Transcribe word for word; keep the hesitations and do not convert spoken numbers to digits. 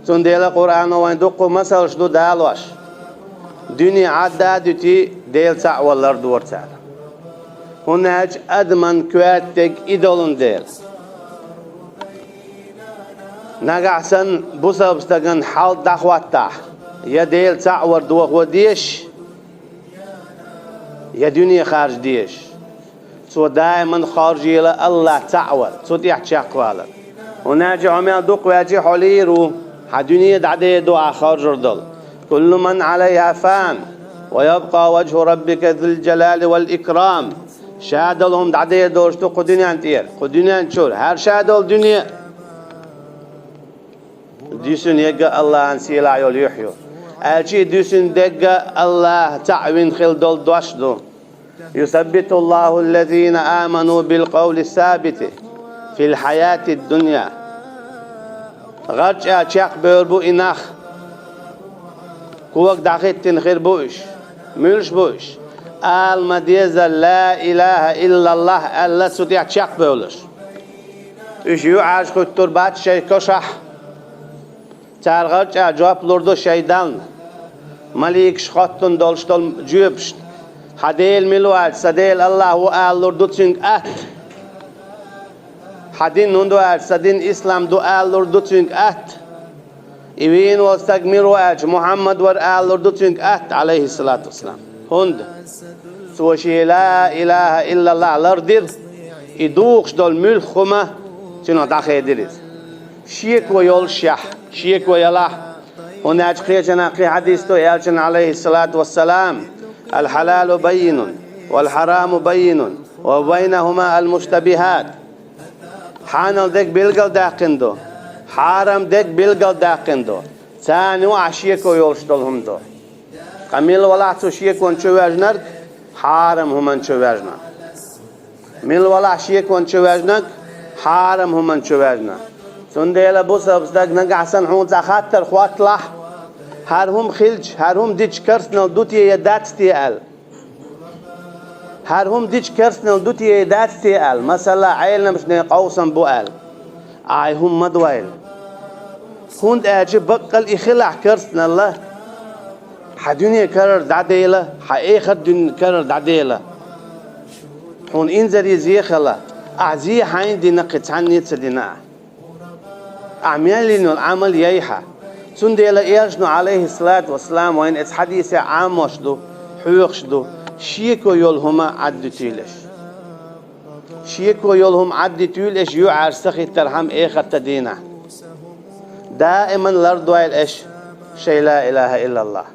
Цундела Къуръано вайн дуккха масалш ду далош. Дуьне Ӏадда а дуьтий, Дела цхьаъ вала лардора цара. ХӀунда аьлча адаман коьртаг и долун дела. Нагахь санна бусалба стаган хьал дӀахоттахь, я Дела цхьаъ вар дохо дезаш, я дуьне харжа дезаш. Цо даиман хоржийла АллахӀ цхьаъ вар, цу тӀехь чекхвалар. ХӀунда аьлча хьо мел дукха ваьлча хьо лийр ву, хьан дуьне дӀадер ду ахь хоржур долу. كل من عليها فان ويبقى وجه ربك ذو الجلال والإكرام. Ша долу хӀума дӀадер долуш ду кху дуьнен тӀера, кху дуьнен чуьра, хӀара ша долу дуьне. Дуьсина ерг а АллахӀан сийлахь йолу юьхь ю. Аьлча а дуьсина дерг а АллахӀ цхьаъ вина хила долу дош ду. يثبت الله الذين آمنوا بالقول الثابت في الحياة الدنيا. ГӀарчӀа чекхбевр бу и нах. Кога дӀахӀиттина хир бу уьш. Муьлш бу уьш? Ала ма деззара ла илахӀа иллаллахӀ аьлла, цу тӀехь чекхбевлларш. Уьш юьхьӀаьржа хӀуьттур бац шайн кошахь. Цара гӀарчӀа жоп лур ду шайн Далла. Маликаш хоттун долуш долу жоьпашна. Хьан Дела мила ву аьлча, сан Дела АллахӀ ву ала лур ду цуьнга атта. Хьан дин хӀунда ву аьлча, сан дин ислам ду ала лур ду цуьнга атта. И вийна волу стаг мила ву аьлча, Мухьаммад вара ала лур ду цуьнга атта, Ӏалайхиссалату вассалам. ХӀунда? Цо шен ла илахӀа иллаллахӀ лардира, и духуш долу муьлхха хӀума цуьнах дӀахедира иза. Шеко йолушехь, шеко ялахь, хӀунда аьлча кхечанхьа кхин хьадис ду, аьлча, Ӏалайхиссалату вассалам: الحلال بين والحرام بين وبينهما المشتبهات. Хьанал дерг билгалдаьккхина ду, хьарам дерг билгалдаьккхина ду. Царна юкъахь шеко йолуш долу хӀума ду. Ткъа мила валахь цу шекон чу ваьжнарг? Хьарам хӀуман чу ваьжна. Мила валахь шекон чу ваьжнарг? Хьарам хӀуман чу ваьжна. Цундела бусалба стаг, нагахь санна хьуна цхьа хаттар хӀотталахь, хӀара хӀума хилча, хӀара хӀума дича керстанал ду те я дац те аьлла. ХӀара хӀума дича керстанал ду те я дац те аьлла, масала, Ӏеламнашна къовсам бу аьлла, ахь и хӀума ма дойла. ХӀунда аьлча баккъал и хилахь керстанал, хьан дуьне карара дӀадела, хьан эхарт дуьне карара дӀадела. Хьуна инзаре зе хила, ахь зе хьайна дина, кхин цхьанне а ца дина ахь. Ахь мел йина йолу Ӏамал яй хьан. Цундела элчано, Ӏалайхиссалату вассалам, вайна оцу хьадисехь Ӏамош ду, хьоьхуш ду, шеко йолу хӀума Ӏаддуьтийла аша. Шеко йолу хӀума Ӏаддуьтийла аша юьхьӀаьржа ца хӀиттархьама эхарта дийнахь. Даиман лардойла аша шайн ла илахӀа иллаллахӀ.